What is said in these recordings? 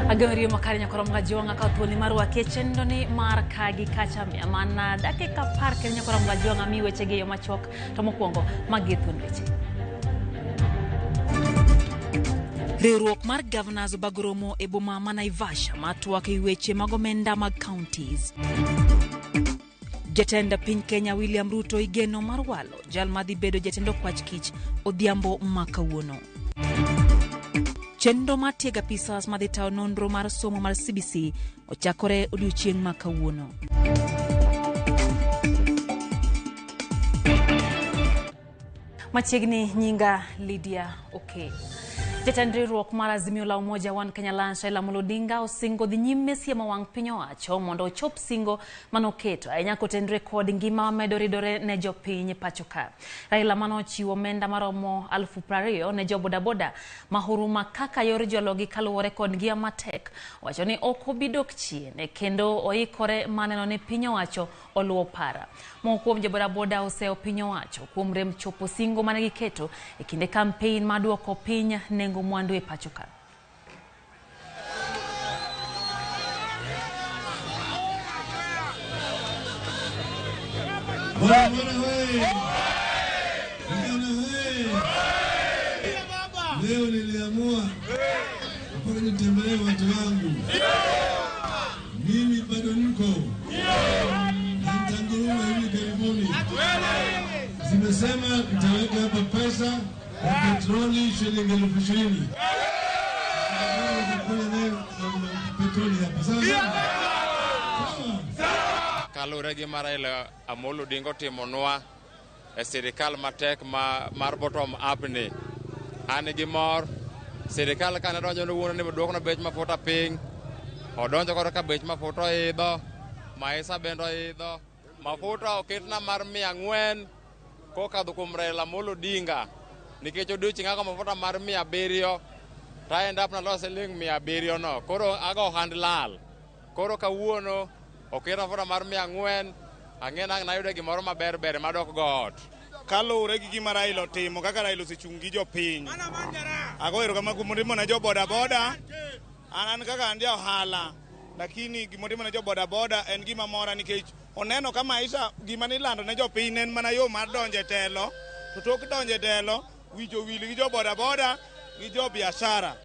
Ageno riyo makare nyakoro mga jiwanga ka thuoli mar rwaki e chenro ni mar kagi kacha miya mana dakika 10 kendo nyakoro mga jiwanga mi weche gi e yo machuok to mokwongo magi e thuond weche. Riwruok mar Governors obago romo e boma ma Naivasha mar twak e weche mag omenda mag counties. Jatend piny Kenya William Ruto igeno mar walo jal madhi bedo jatend okwach kich odhiambo ma kawuono. Chenro mar tiego apisas madhi tayo nonro mar somo mar CBC ochakore odiochieng' ma kawuono. Machiegni nyinga Lydia Oke. Jatend riwruok mar Azimio la Umoja One Kenya Alliance Raila Amolo Odinga osingo dhi nyime siemo wang' piny owacho mondo ochop singo manoketo ahinya kotenre kod ngima mamedo ridore ne jopiny pacho ka. Raila manochiwo omenda maromo 20,000 ne jo bodaboda ma huruma kaka yor jologi kaluwore kod ngima matek owacho ni ok obi dok chien kendo oikore maneno ni piny owacho oluwo para. Moko kuom jo bodaboda oseyo piny owacho kuom rem chopo singo mane giketo e kinde kampein mar duoko piny nengo mwandu e pacho ka. Bora bora hoye! Vijana hoye! Leo niliamua mpaka nitembelee watu wangu. Mimi bado niko na nitanguruma hivi karibuni. Zimesema nitaweka hapa pesa ya petroli shilingi 20,000. Nitakuja nayo petroli hapa. Sawa sawa? Kaluwore gi ma Raila Amolo Odinga otimonwa e sirikal matek ma, mar bottom up ni. An gi mor, sirikal kane donjo nowuondo ni duokna bech mafuta piny, odonjo koro ka bech mafuta oidho, maisa bende oidho, mafuta oketna mar 400 kokadho kuom Raila Amolo Odinga nikech odiochieng' ago mafuta mar 700 to aend up naloso siling 700 no, koro ago ohand lal. Koro kawuono oket mafuta mar 400, ang'e nang' nayudo gimoro maber ber madok go ot. Kaluwore gi gima Raila otimo, kaka Raila osechung' gi jopiny. Ago erokamano kuom timo ne jo bodaboda. An kaka an ja ohala, lakini gimotimo ne jo bodaboda en gima mora nikech oneno ka maisha gima nilando ne jopiny ne en mana yo mar donjo e telo, to tok donjo e telo, wich owil gi jo bodaboda gi jo biashara.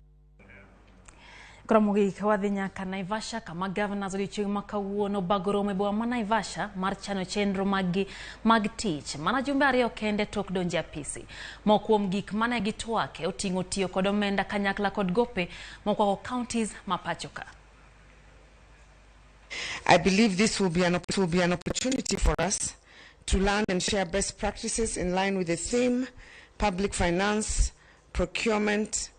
Koro mogik wadhi nyaka Naivasha kama governors odiochieng' ma kawuono bago romo e boma ma Naivasha mar chano chenro maggi mag tich mana jumbe ariyo kende tok donjo e apisi. Moko kuom gik mane gitwake oting'o tiyo kod omenda kanyakla kod gope mokwako counties ma pacho ka. I believe this will be an opportunity for us to learn and share best practices in line with the theme, public finance, procurement,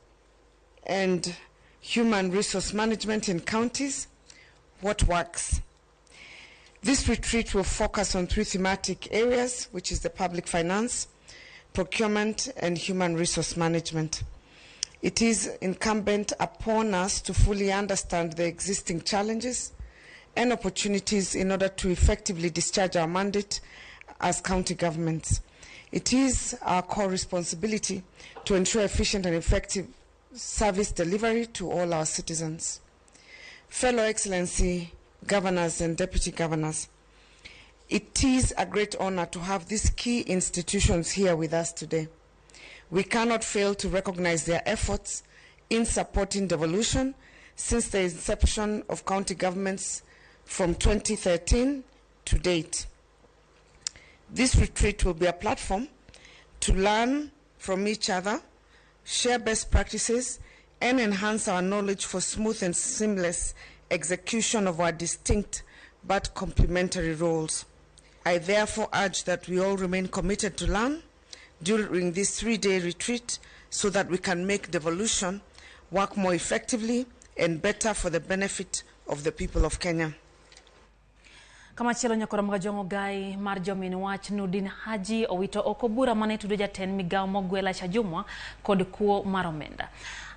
and human resource management in counties, what works. This retreat will focus on three thematic areas, which is the public finance, procurement, and human resource management. It is incumbent upon us to fully understand the existing challenges and opportunities in order to effectively discharge our mandate as county governments. It is our core responsibility to ensure efficient and effective service delivery to all our citizens. Fellow Excellency Governors and Deputy Governors, it is a great honor to have these key institutions here with us today. We cannot fail to recognize their efforts in supporting devolution since the inception of county governments from 2013 to date. This retreat will be a platform to learn from each other, share best practices, and enhance our knowledge for smooth and seamless execution of our distinct but complementary roles. I therefore urge that we all remain committed to learn during this 3-day retreat so that we can make devolution work more effectively and better for the benefit of the people of Kenya. Kamachielo nyakoro mga jong'o gai mar jomin wach Nurdin Haji owito oko bura mane tudo jatend migawo mogwel Aisha Jumwa kod kuo mar omenda.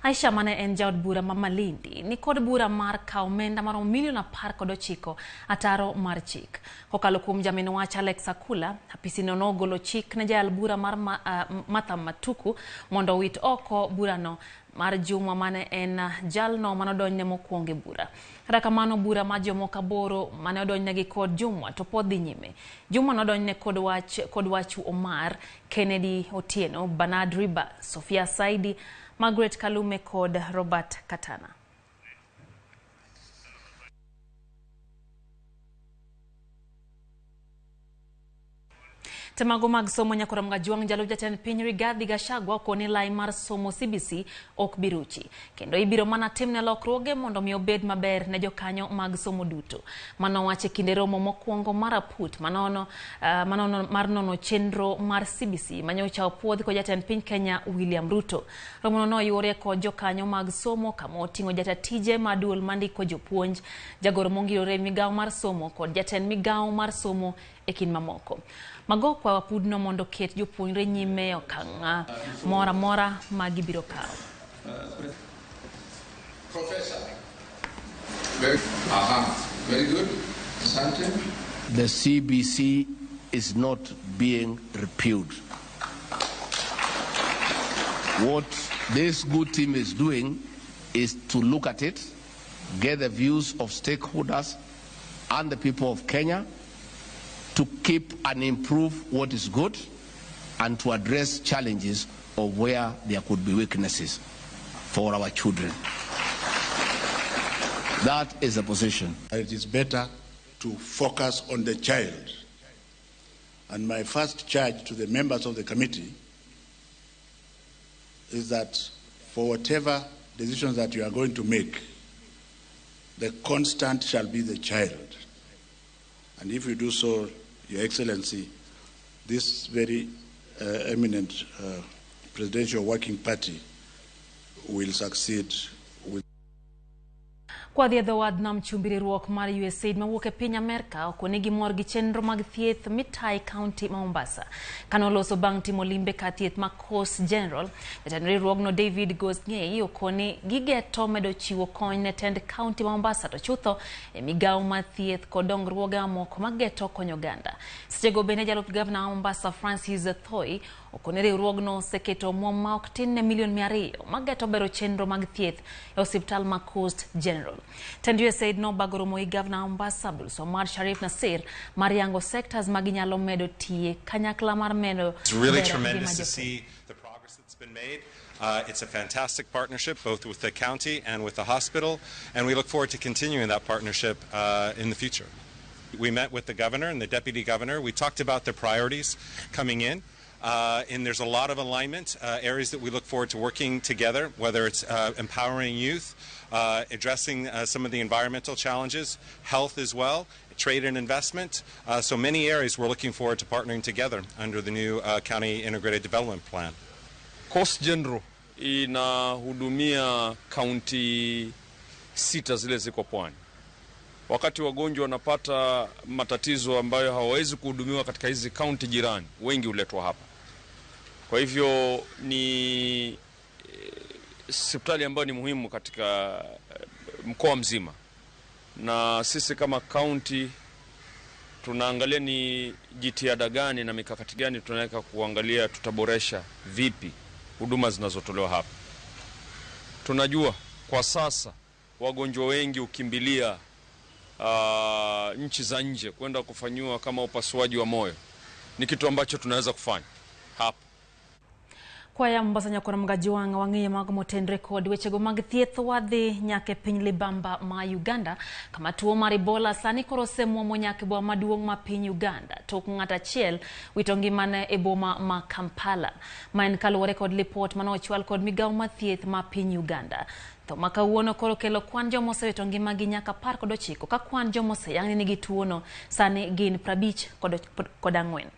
Aisha mane en jaod bura ma Malindi ni kod bura mar kawo omenda maromo milion 19 ataro mar chik. Kokalo kuom jamin wach Alex Akula, apisino nogolo chik ne jayal bura mar Martha Matuku mondo owit oko burano mar Juma mane en jalno manodonjne mokwongo e bura. Kata kamano bura mar jomoko 8 mane odonjnegi kod Juma to pod dhi nyime. Juma nodonjne kod Wachu Omar, Kennedy Otieno, Bernard Riba, Sofia Saidi, Margaret Kalume kod Robert Katana. Temago mag somo nyakora Mgajuang' jalup jatend piny Rigathi Gachagua okoni lai mar somo CBC ok biruchi kendo ibiro mana timne lokruoge mondo mi obed maber ne jokanyo mag somo duto. Mano wache kinde romo mokwongo mar aput manono mar nono chenro mar CBC manyocha opuodhi kod jatend piny Kenya William Ruto. Romono noyuore kod jokanyo mag somo kama oting'o jata tije ma duol mandiko jopuonj, jagoro mongirore migawo mar somo kod jatend migawo mar somo e kind mamoko. Mago kwa wapudno mondo ket jopuonjre nyime okang' moro amora ma gibiro kawo. Professor. Very good. Asante. The CBC is not being repealed. What this good team is doing is to look at it, get the views of stakeholders and the people of Kenya, to keep and improve what is good and to address challenges of where there could be weaknesses for our children. That is the position. It is better to focus on the child. And my first charge to the members of the committee is that for whatever decisions that you are going to make, the constant shall be the child. And if you do so, Your Excellency, this very eminent presidential working party will succeed with. Kwa dhiedho wadh nam chumbi riwruok mar USAID mawuok e piny Amerka okone gi mor gi chenro mag thieth mitai county ma Mombasa. Kanoloso bang' timo limbe ka thieth ma Coast General, jatend riwruogno David Gosngei okone gigeto medo chiwo kony ne tend county ma Mombasa to chutho e migawo mar thieth kod dongruoge mamoko mageto konyo oganda. Sechego bende jalup gavana ma Mombasa Francis Thoi okone riwruogno oseketo omwom ma ok tin ne milion 200 mageto bero chenro mag thieth e osiptal ma Coast General. Tend USAID nobago romo gi gavana Mombasa Abdulswamad Sharif Nasir mar yango sectors maginyalo medo tiye kanyakla mar medo. It's really tremendous to see the progress that's been made. It's a fantastic partnership both with the county and with the hospital, and we look forward to continuing that partnership in the future. We met with the governor and the deputy governor. We talked about the priorities coming in. And there's a lot of alignment, areas that we look forward to working together, whether it's empowering youth, addressing some of the environmental challenges, health as well, trade and investment. So many areas we're looking forward to partnering together under the new County Integrated Development Plan. Coast General inahudumia kaunti 6 zile ziko pwani. Wakati wagonjwa wanapata matatizo ambayo hawawezi kuhudumiwa katika hizi kaunti jirani, wengi huletwa hapa. Kwa hivyo ni hospitali ambayo ni muhimu katika mkoa mzima. Na sisi kama kaunti tunaangalia ni jitihada gani na mikakati gani tunaweka kuangalia tutaboresha vipi huduma zinazotolewa hapa. Tunajua kwa sasa wagonjwa wengi hukimbilia nchi za nje kwenda kufanywa kama upasuaji wa moyo. Ni kitu ambacho tunaweza kufanya hapa. Kwa ya Mombasa nyakora Mgajuang' wang'iyo mago motenre kod wechego mag thieth wadhi nyaka e piny Libamba ma Uganda kama tuo mar Ebola sani koro osemuomo nyaka e boma maduong' ma piny Uganda tok ng'at achiel wito ngimane e boma ma Kampala. Ma en kaluwore kod lipot mane ochwal kod migawo mar thieth ma piny Uganda. Tho ma kawuono koro kelo kwan joma osewito ngimagi nyaka 19 ka kwan joma oseyang ni nigi tuono sani gin 54.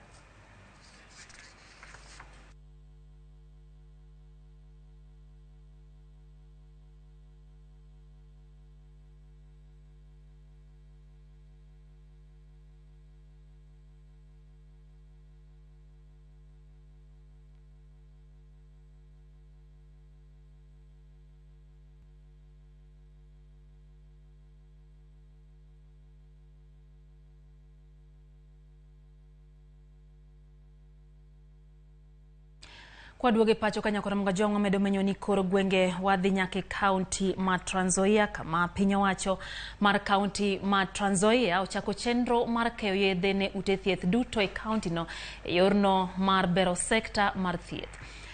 Kwaduogo e pacho ka Nyakoro Mgajwang' omedo menyo ni koro gwenge wadhi nyaka e kaunti ma Trans Nzoia kama piny owacho mar kaunti ma Trans Nzoia ochako chenro mar keyo yedhe ne ute thieth duto e kaunti no e yorno mar bero sekta mar thieth.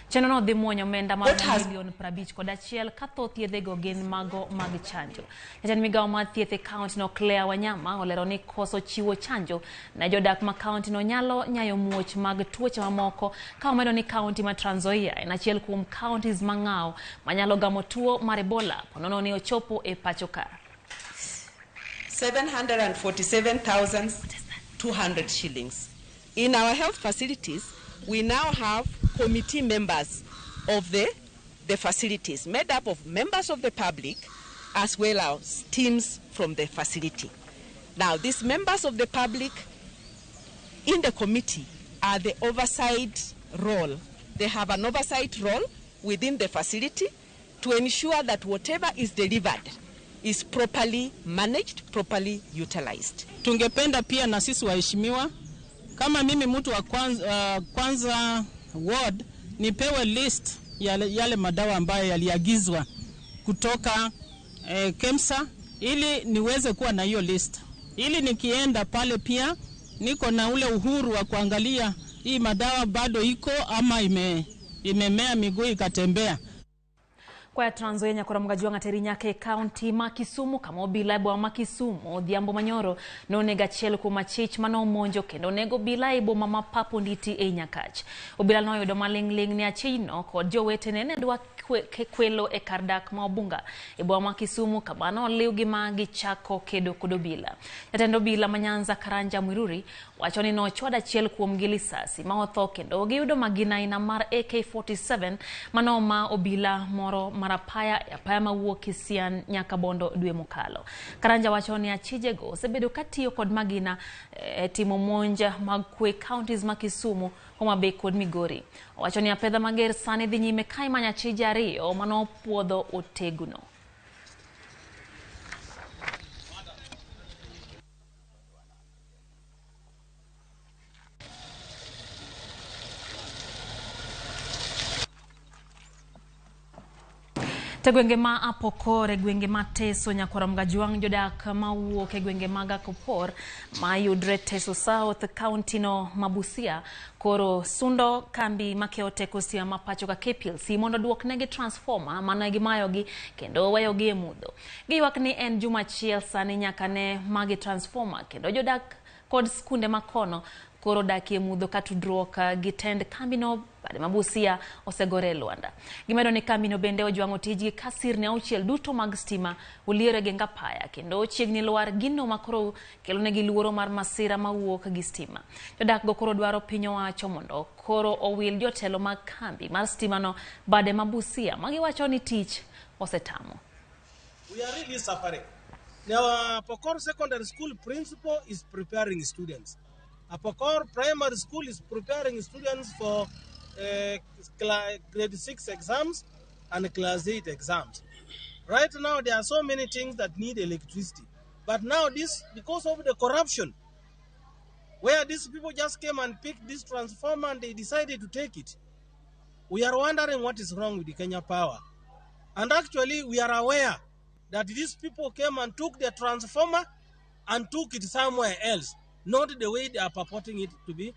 Chenrono dhi muonyo omenda mar milion 51 ka thoth yedhego gin mago mag chanjo. Jatend migawo mar thieth e kaunti no Claire Wanyama olero ni koso chiwo chanjo ne jodak ma kaunti no nyalo nyayo muoch mag tuoche mamoko ka omedo ni kaunti ma Trans Nzoia en achiel kuom counties mang'aw manyalo gamo tuo mar Ebola ponono ni ochopo e pacho ka. 747,200 shillings. In our health facilities, we now have committee members of the facilities made up of members of the public as well as teams from the facility. Now, these members of the public in the committee are the oversight role. They have an oversight role within the facility to ensure that whatever is delivered is properly managed, properly utilized. Tungependa pia na sisi waheshimiwa, kama mimi mtu wa kwanza ward, nipewe list yale madawa ambayo yaliagizwa kutoka KEMSA ili niweze kuwa na hiyo list, ili nikienda pale pia niko na ule uhuru wa kuangalia hii madawa bado iko ama imemea miguu ikatembea. Kwa Trans Nzoia Nyakoro Mgajwang' ateri nyaka e kaunti ma Kisumu kama obila e boma ma Kisumu Odhiambo Manyoro nonego achiel kuom achich manomonjo kendo onego obila e boma ma Papo Nditi e Nyakach. Obila noyudo maling'ling' ni achijno kod jowetene ne dwa kwelo e kar dak ma Obunga e boma ma Kisumu kama noliwgi ma gichako kedo kod obila. Jatend obila ma Nyanza Karanja Mwiruri wacho ni nochwad achiel kuomgi lisasi ma otho kendo giyudo magina aina mar AK-47 manoma obila moro marapaya apaya mawuok Kisian nyaka Bondo dwe mokalo. Karanja wacho ni achijego osebedo katiyo kod magina timo monj mag kwe counties ma Kisumu, Homa Bay kod Migori. Owacho ni apedha mager sani dhi nyime ka imanyo achije ariyo manopuodho oteguno. Te gwenge ma Apokor e gwenge ma Teso Nyakwara Mgajwang' jodak mawuok e gwenge mag Akopor mayudre Teso South county no ma Busia koro sundo kambi makeyo teko stima ma pacho ka KPLC mondo duoknegi transformer mane gimayogi kendo weyogi e mudho. Giywak ni en juma achiel sani nyaka ne magi transformer kendo jodak kod skunde makono koro dakie mudho ka tudruok gi tend kambino bade ma Busia osegore e lwanda. Gimedo ni kambino bende ojwang'o tijgi ka sirni auchiel duto mag stima oliero e geng apaya kendo chiegni lwar gino makoro kelonegi luoro mar masira mawuok gi stima. Jodak go koro dwaro piny owacho mondo koro owil jotelo mag kambi mar stima no bade ma Busia magiwacho ni tich osetamo. We are really suffering. Now, Pokor Secondary School principal is preparing students. Apokor Primary School is preparing students for grade 6 exams and class 8 exams. Right now, there are so many things that need electricity. But now this, because of the corruption, where these people just came and picked this transformer and they decided to take it. We are wondering what is wrong with the Kenya Power. And actually, we are aware that these people came and took the transformer and took it somewhere else, not the way they are purporting it to be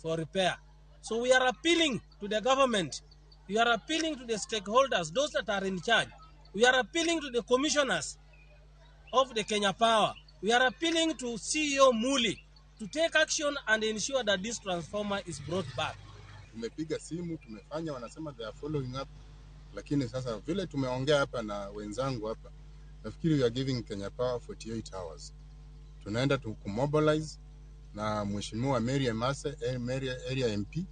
for repair. So we are appealing to the government. We are appealing to the stakeholders, those that are in charge. We are appealing to the commissioners of the Kenya Power. We are appealing to CEO Muli to take action and ensure that this transformer is brought back. Tumepiga simu, tumefanya, wanasema they are following up. Lakini sasa vile tumeongea hapa na wenzangu hapa, nafikiri we are giving Kenya Power 48 hours. Tunaenda kumobilize na Mheshimiwa Mary Emase, Mary Area MP.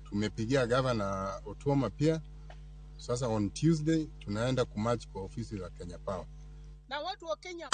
Tumepigia Governor Otuoma pia. Sasa on Tuesday tunaenda kumarch kwa ofisi za Kenya Power. Na watu wa Kenya